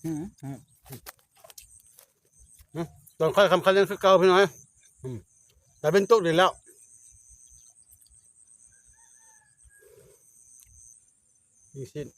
ອືມ ອືມ ຕອນຄ່ອຍຄ່ຳໆ ຍັງຄືເກົ່າພີ່ນ້ອງເອີຍ. ອືມ ຕາເວັນຕົກດີແລ້ວ ມີຊີ້ນ.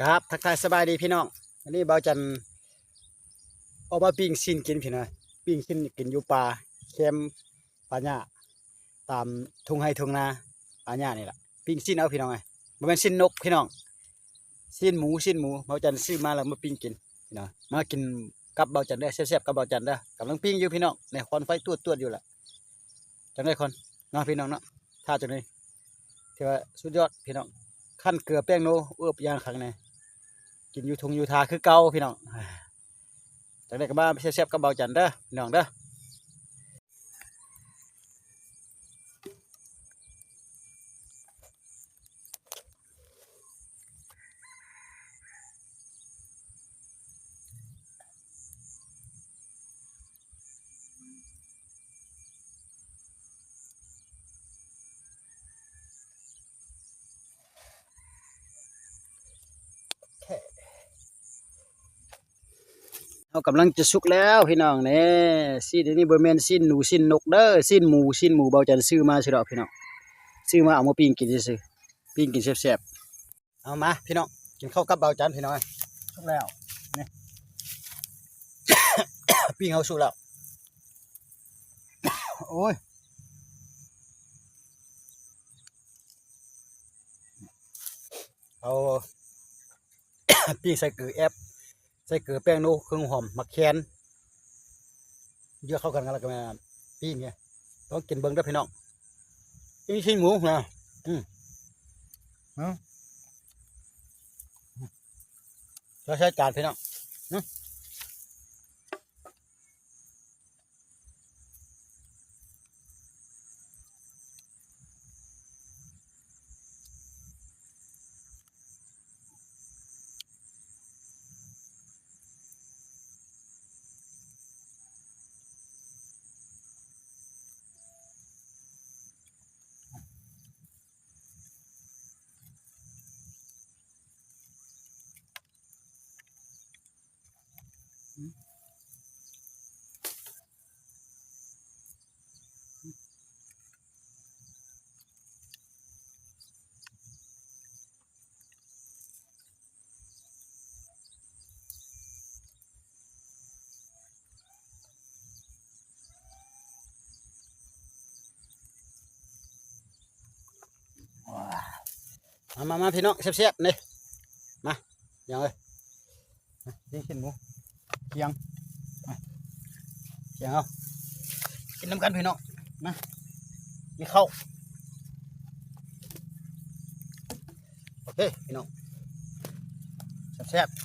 ກາບທັກທາຍສະບາຍດີພີ່ນ້ອງ. ອັນນີ້ບ່າວຈັນອອກມາປີ້ງຊີ້ນກິນພີ່ນ້ອງ, ປີ້ງຊີ້ນກິນຢູ່ປ່າແຄມປ່າຫຍ້າ ຕາມທົ່ງໄຮ່ທົ່ງນາປ່າຫຍ້ານີ້ລະ. ປີ້ງຊີ້ນເອົາພີ່ນ້ອງເອີຍ, ບໍ່ແມ່ນຊີ້ນນົກພີ່ນ້ອງ, ຊີ້ນໝູ, ຊີ້ນໝູ. ບ່າວຈັນຊື້ມາແລ້ວມາປີ້ງກິນພີ່ນ້ອງ, ມາກິນກັບບ່າວຈັນເດີ, ແຊບໆກັບບ່າວຈັນເດີ. ກຳລັງປີ້ງຢູ່ພີ່ນ້ອງ, ນີ້ຄວັນໄຟຕວດໆຢູ່ລະ. ຈັ່ງໃດກ່ອນເນາະພີ່ນ້ອງເນາະ, ຖ້າຈັ່ງໃດ ຖືວ່າສຸດຍອດພີ່ນ້ອງ. ຂັ້ນເກືອແປ້ງໂນ ເອີບຢ່າງຄັກແນ່, ກິນຢູ່ທົ່ງຢູ່ທ່າຄືເກົ່າພີ່ນ້ອງ. ຈັ່ງໃດກໍມາແຊບໆກັບບ່າວຈັນເດີພີ່ນ້ອງເດີ. ເຮົາກຳລັງຈະສຸກແລ້ວພີ່ນ້ອງເນ. ຊີ້ນອັນນີ້ບໍ່ແມ່ນຊີ້ນໜູຊີ້ນນົກເດີ, ຊີ້ນໝູ, ຊີ້ນໝູ ບ່າວຈັນຊື້ມາຊື່ດອກພີ່ນ້ອງ, ຊື້ມາເອົາມາປີ້ງກິນຊື່ໆ, ປີ້ງກິນແຊບໆ. ເອົາມາພີ່ນ້ອງ, ກິນເຂົ້າກັບບ່າວຈັນພີ່ນ້ອງ. ສຸກແລ້ວນີ້, ປີ້ງເຮົາສຸກແລ້ວ. ໂອ້ຍ ເອົາ ປີ້ງໃສ່ເກືອແອບ ໃສ່ເກືອແປ້ງໂນ ເຄື່ອງຫອມ ໝາກແຄນ ເຍອະເຂົ້າກັນ ແລ້ວກໍປີ້ງນີ້ ລອງກິນເບິ່ງເດີພີ່ນ້ອງ. ປີ້ງຊີ້ນໝູນະ. ອືມ ແລ້ວໃສ່ຈານພີ່ນ້ອງ. ມາ ມາ ມາ ພີ່ນ້ອງ ແຊບໆ ນີ້ ມາ ພີ່ນ້ອງເອີຍ. ນີ້ຊີ້ນໝູ ຄຽງ ມາ ຄຽງເອົາ ກິນນຳກັນພີ່ນ້ອງ. ມາ ກິນເຂົ້າ. ໂອເຄພີ່ນ້ອງ ແຊບໆ.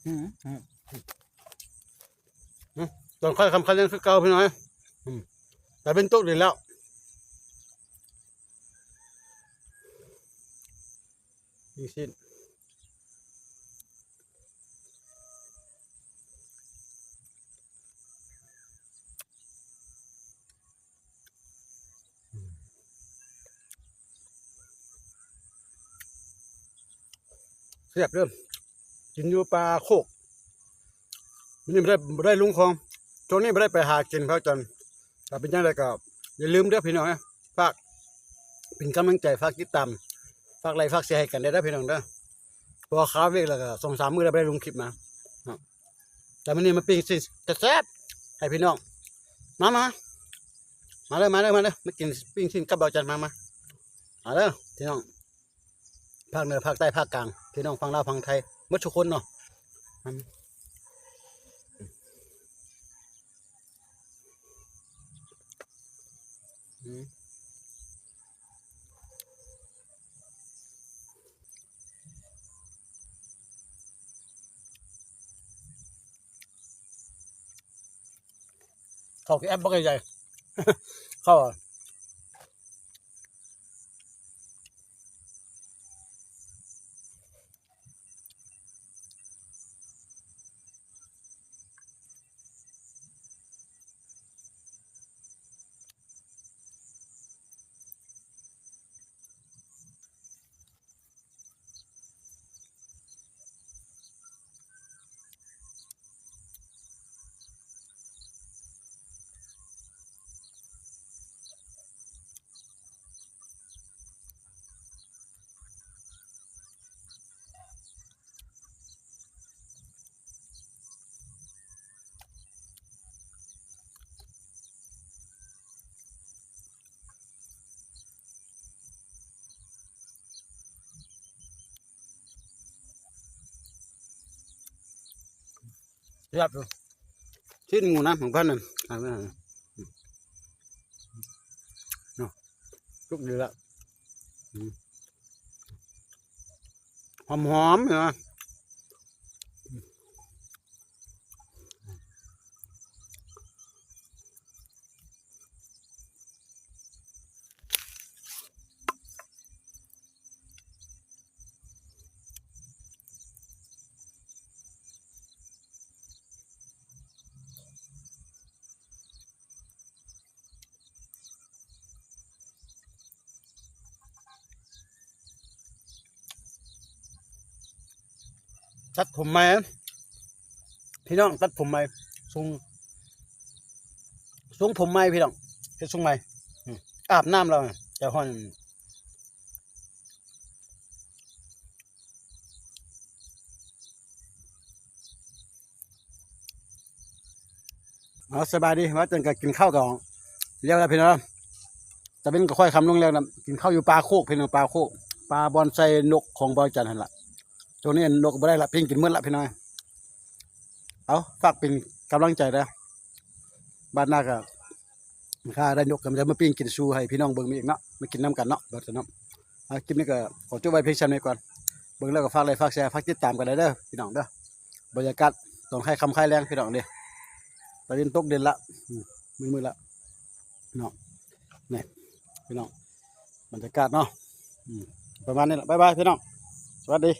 ອືມ ອືມ ຕອນຄ່ຳໆ ຄືເກົ່າພີ່ນ້ອງເອີຍ ອືມ ຕາເວັນຕົກດີແລ້ວ ມີຊີ້ນ ແຊບເດີ ກິນຢູ່ປ່າໂຄກ ມື້ນີ້ບໍ່ໄດ້ ບໍ່ໄດ້ລົງຂອງ ຊ່ວງນີ້ບໍ່ໄດ້ໄປຫາກິນ ພະອາຈານ ຖ້າເປັນຈັ່ງໃດກໍຢ່າລືມເດີພີ່ນ້ອງເອີຍ ຝາກເປັນກຳລັງໃຈ ຝາກຕິດຕາມ ຝາກໄລຄ໌ ຝາກແຊໃຫ້ກັນແດ່ເດີພີ່ນ້ອງເດີ ເພາະວ່າຄາວຽກແລ້ວກໍສອງສາມມື້ແລ້ວບໍ່ໄດ້ລົງຄລິບມາເນາະ ແຕ່ມື້ນີ້ມາປີ້ງຊີ້ນແຊບໆ ໃຫ້ພີ່ນ້ອງ ມາ ມາ ມາເດີ ມາເດີ ມາເດີ ມາກິນປີ້ງຊີ້ນກັບບ່າວຈັນ ມາ ມາ ມາເດີພີ່ນ້ອງ ພາກເໜືອ ພາກໃຕ້ ພາກກາງ ພີ່ນ້ອງຝັ່ງລາວ ຝັ່ງໄທ ໝົດທຸກຄົນເນາະ ອືມ ເຂົ້າແອບບັກໃຫຍ່ໆ ເຂົ້າ ແຊບຢູ່ ຊີ້ນໝູນະ ຂອງເພິ່ນນັ້ນ ເນາະ ສຸກດີລະ ອືມ ຫອມໆ ເນາະ. ຕັດຜົມໃໝ່ ພີ່ນ້ອງ ຕັດຜົມໃໝ່ ຊົງ ຊົງຜົມໃໝ່ພີ່ນ້ອງ ເຮັດຊົງໃໝ່ ອືມ ອາບນ້ຳແລ້ວ ໃຈຮ້ອນ. ເອົາ ສະບາຍດີ ວ່າຈັ່ງກະກິນເຂົ້າກະແລ້ວລະພີ່ນ້ອງ ຕາເວັນກະຄ່ອຍຄ່ຳລົງແລ້ວນະ ກິນເຂົ້າຢູ່ປ່າໂຄກພີ່ນ້ອງ ປ່າໂຄກ ປ່າບ່ອນໃສ່ນົກຂອງບ່າວຈັນຫັ້ນລະ ຊ່ວງນີ້ນົກກະບໍ່ໄດ້ລະ ປີ້ງກິນໝົດລະພີ່ນ້ອງ ເອົາ ຝາກເປັນກຳລັງໃຈເດີ ບາດໜ້າກະ ຖ້າໄດ້ນົກກະຈະມາປີ້ງກິນສູ່ໃຫ້ພີ່ນ້ອງເບິ່ງອີກເນາະ ມາກິນນຳກັນເນາະ ບາດເນາະ ອາ ຄລິບນີ້ກະຂໍຈົບໄວ້ພຽງສ່ຳນີ້ກ່ອນ ເບິ່ງແລ້ວກະຝາກໄລຄ໌ ຝາກແຊ ຝາກຕິດຕາມກັນໄດ້ເດີພີ່ນ້ອງເດີ. ບັນຍາກາດຕອນຄ້າຍຄ່ຳຄ້າຍແລງພີ່ນ້ອງເດ້ ຕາເວັນຕົກດິນລະ ອືມ ມືດໆ ລະເນາະ ນີ້ພີ່ນ້ອງ ບັນຍາກາດເນາະ ອືມ ປະມານນີ້ລະ ບາຍບາຍພີ່ນ້ອງ ສະຫວັດດີ.